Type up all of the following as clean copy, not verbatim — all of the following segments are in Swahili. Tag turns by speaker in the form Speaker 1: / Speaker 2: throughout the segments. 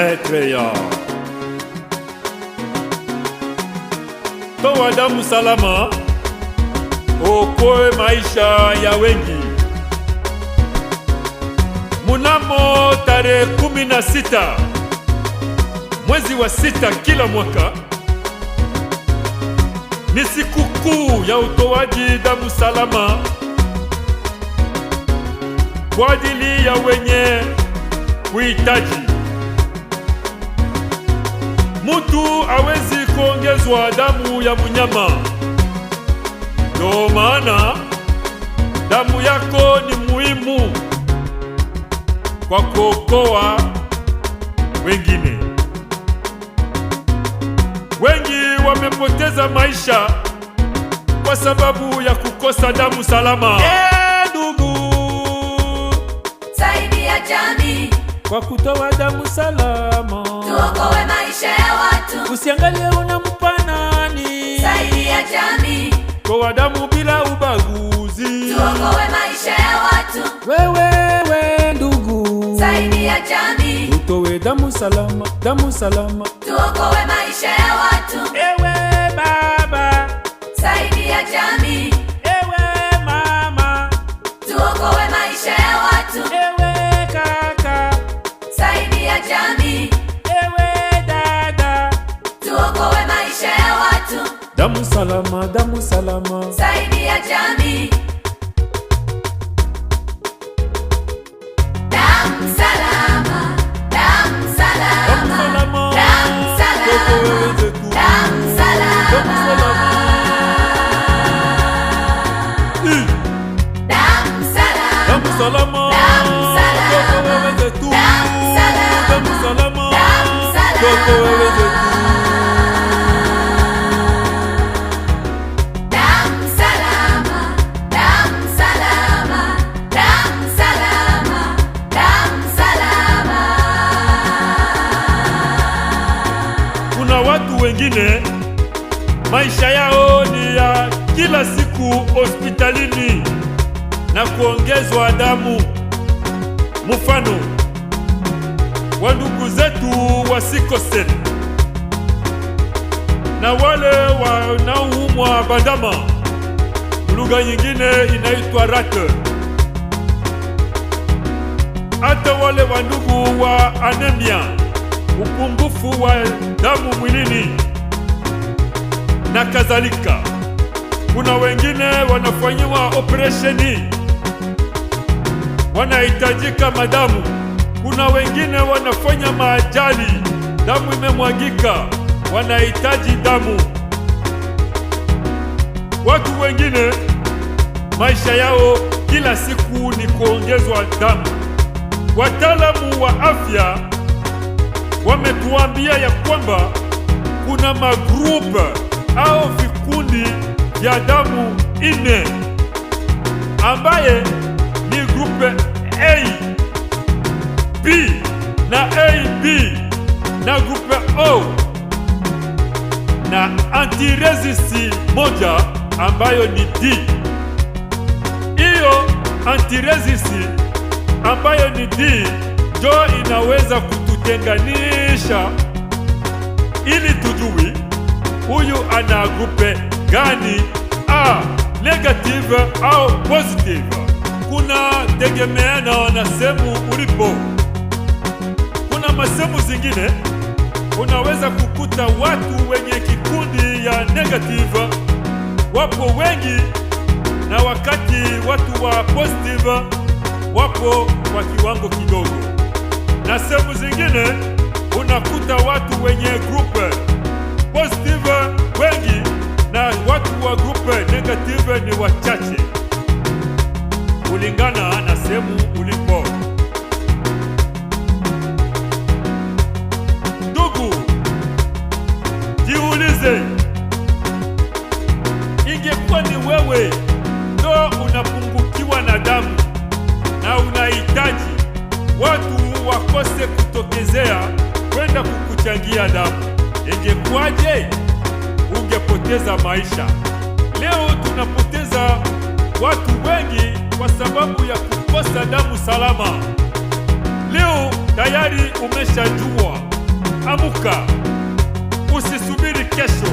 Speaker 1: Maître ya toa damu salama, okoe maisha ya wengi. Munamo tarehe 16 mwezi wa sita kila mwaka ni sikukuu ya utoaji damu salama kwa ajili ya wenye kuhitaji. Mutu hawezi kuongezwa damu ya munyama, ndo maana damu yako ni muhimu kwa kuokoa wengine. Wengi wamepoteza maisha kwa sababu ya kukosa damu salama. Eh, ndugu,
Speaker 2: Saidia jamii,
Speaker 1: kwa kutoa damu salama,
Speaker 2: tuokoe maisha ya watu.
Speaker 1: Usiangalie unampa nani,
Speaker 2: Saidia jamii,
Speaker 1: toa damu bila ubaguzi.
Speaker 2: Tuokoe maisha ya watu.
Speaker 1: Wewe we ndugu,
Speaker 2: Saidia jamii,
Speaker 1: utoe damu salama, damu salama.
Speaker 2: Tuokoe maisha ya watu.
Speaker 1: Ewe baba,
Speaker 2: Saidia jamii,
Speaker 1: ewe mama,
Speaker 2: tuokoe maisha ya watu.
Speaker 1: Ewe kaka,
Speaker 2: Saidia jamii,
Speaker 1: ewe dada,
Speaker 2: tuokoe maisha ya watu.
Speaker 1: Damu salama, damu salama.
Speaker 2: Saidia jamii. Damu salama, damu
Speaker 1: Damu
Speaker 2: salama,
Speaker 1: salama,
Speaker 2: damu salama,
Speaker 1: tuokoe wenzetu.
Speaker 2: Damu
Speaker 1: Damu
Speaker 2: salama,
Speaker 1: salama. Ih,
Speaker 2: damu salama,
Speaker 1: damu salama,
Speaker 2: damu salama,
Speaker 1: tuokoe wenzetu.
Speaker 2: Damu salama,
Speaker 1: Damu salama,
Speaker 2: damu salama.
Speaker 1: Tuokoe wenzetu.
Speaker 2: Damu salama, damu salama, damu salama, damu salama.
Speaker 1: Kuna watu wengine maisha yao ni ya kila siku hospitalini na kuongezwa damu. Mfano wa ndugu zetu wa sickle cell na wale wanaoumwa bandama, lugha nyingine inaitwa rate. Hata wale wa ndugu wa anemia, upungufu wa damu mwilini na kadhalika. Kuna wengine wanafanyiwa operesheni, wanahitajika madamu. Kuna wengine wanafanya maajali, damu imemwagika, wanahitaji damu. Watu wengine maisha yao kila siku ni kuongezwa damu. Wataalamu wa afya wametuambia ya kwamba kuna magroupe au vikundi vya damu ine ambaye ni groupe A, B na AB na groupe O na antirhesus moja ambayo ni D. Hiyo antirhesus ambayo ni D ndio inaweza kututenganisha ili tujui huyu ana groupe gani, A negative au positive. Kuna tegemeana na sehemu ulipo. Kuna masehemu zingine unaweza kukuta watu wenye kikundi ya negative wapo wengi, na wakati watu wa positive wapo kwa kiwango kidogo, na sehemu zingine unakuta watu wenye groupe positive wengi na watu wa groupe negative ni wachache, kulingana na sehemu ulipo. Ndugu, jiulize, ingekuwa ni wewe ndo unapungukiwa na damu na unahitaji watu wakose kutokezea kwenda kukuchangia damu, ingekuwaje? Ungepoteza maisha. Leo tunapoteza watu wengi kwa sababu ya kukosa damu salama. Leo tayari umeshajua Amuka, usisubiri kesho,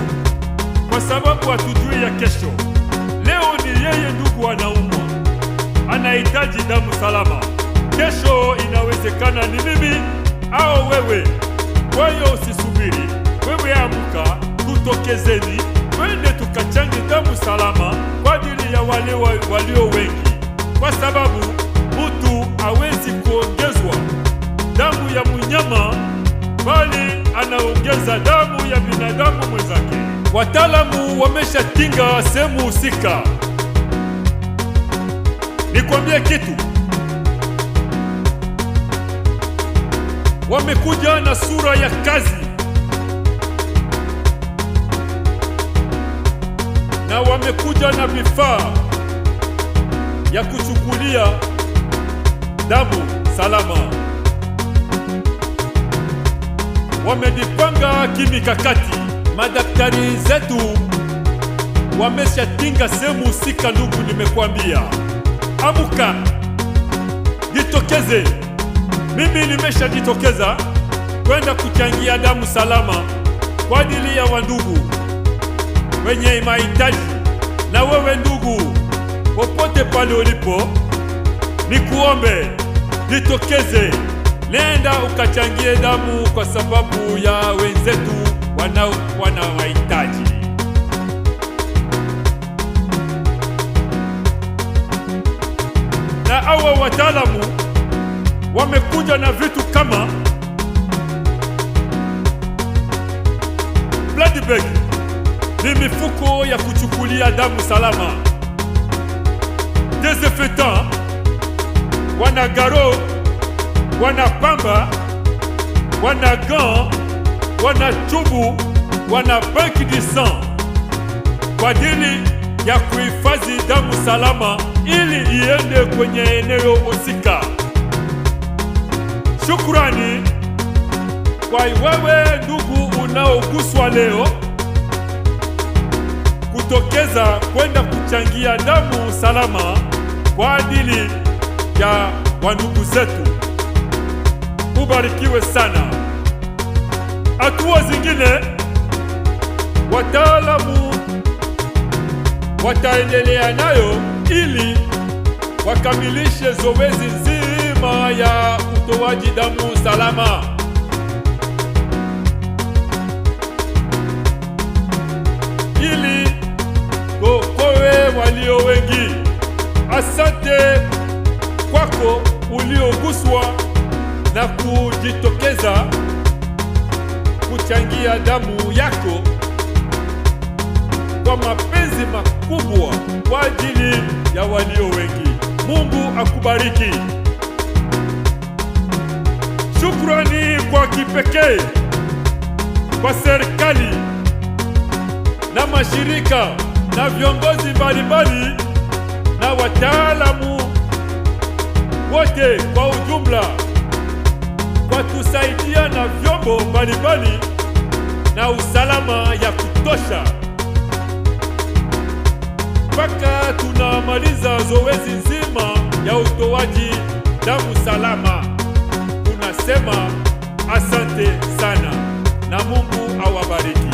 Speaker 1: kwa sababu hatujui ya kesho. Leo ni yeye ndugu anaumwa, anahitaji damu salama. Kesho inawezekana ni mimi au wewe. Kwa hiyo usisubiri, wewe amuka, tutokezeni, twende tukachange damu salama kwa ajili ya wale walio wengi, kwa sababu mtu hawezi kuongezwa damu ya mnyama, bali anaongeza damu ya binadamu mwenzake. Wataalamu wameshatinga sehemu husika. Nikwambie kitu, wamekuja na sura ya kazi na wamekuja na vifaa ya kuchukulia damu salama. Wamejipanga kimikakati. Madaktari zetu wameshatinga sehemu husika. Ndugu, nimekwambia, amuka, jitokeze. Mimi nimeshajitokeza kwenda kuchangia damu salama kwa ajili ya wandugu wenye mahitaji. Na wewe ndugu, popote pale ulipo, nikuombe jitokeze, nenda ukachangie damu kwa sababu ya wenzetu wanaokuwa na mahitaji. Na hawa wataalamu wamekuja na vitu kama blood bag, ni mifuko ya kuchukulia damu salama, désinfectant, wana garrot, wana pamba, wana gant, wana chubu, wana banque du sang kwa ajili ya kuhifadhi damu salama ili iende kwenye eneo husika. Shukrani kwa wewe ndugu unaoguswa leo kutokeza kwenda kuchangia damu salama kwa ajili ya wandugu zetu. Ubarikiwe sana. Hatua zingine wataalamu wataendelea nayo ili wakamilishe zoezi nzima ya utoaji damu salama. Ili tuokoe walio wengi. Asante kwako ulioguswa na kujitokeza kuchangia damu yako kwa mapenzi makubwa kwa ajili ya walio wengi. Mungu akubariki. Shukrani kwa kipekee kwa serikali na mashirika na viongozi mbalimbali na wataalamu wote kwa ujumla kwa tusaidia na vyombo mbalimbali na usalama ya kutosha mpaka tunamaliza zoezi nzima ya utoaji damu salama. Tunasema asante sana na Mungu awabariki.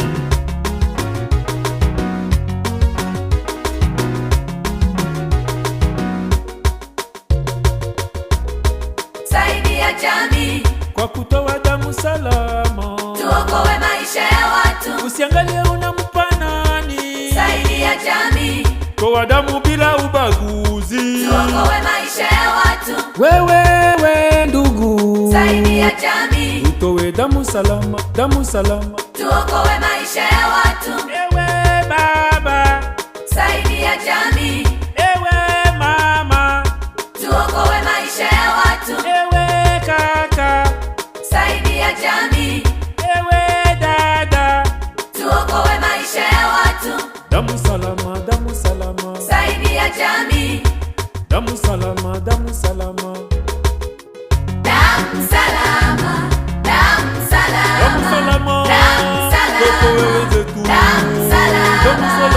Speaker 2: Saidia jamii,
Speaker 1: Kwa kutoa damu salama,
Speaker 2: tuokoe maisha ya watu.
Speaker 1: Usiangalie unampa nani,
Speaker 2: Saidia jamii,
Speaker 1: toa damu bila ubaguzi.
Speaker 2: Tuokoe maisha ya watu.
Speaker 1: Wewe ndugu,
Speaker 2: Saidia jamii,
Speaker 1: utoe damu salama, damu salama.
Speaker 2: Tuokoe maisha ya watu.
Speaker 1: Ewe baba,
Speaker 2: Saidia jamii,
Speaker 1: ewe mama,
Speaker 2: tuokoe maisha ya watu.
Speaker 1: Ewe kaka,
Speaker 2: Saidia jamii,
Speaker 1: ewe dada,
Speaker 2: tuokoe maisha ya watu.
Speaker 1: Damu salama, damu salama,
Speaker 2: Saidia jamii,
Speaker 1: damu salama, damu salama,
Speaker 2: damu salama, damu
Speaker 1: damu
Speaker 2: salama,
Speaker 1: salama,
Speaker 2: damu
Speaker 1: tuokoe
Speaker 2: salama,
Speaker 1: wenzetu,
Speaker 2: damu
Speaker 1: damu
Speaker 2: salama.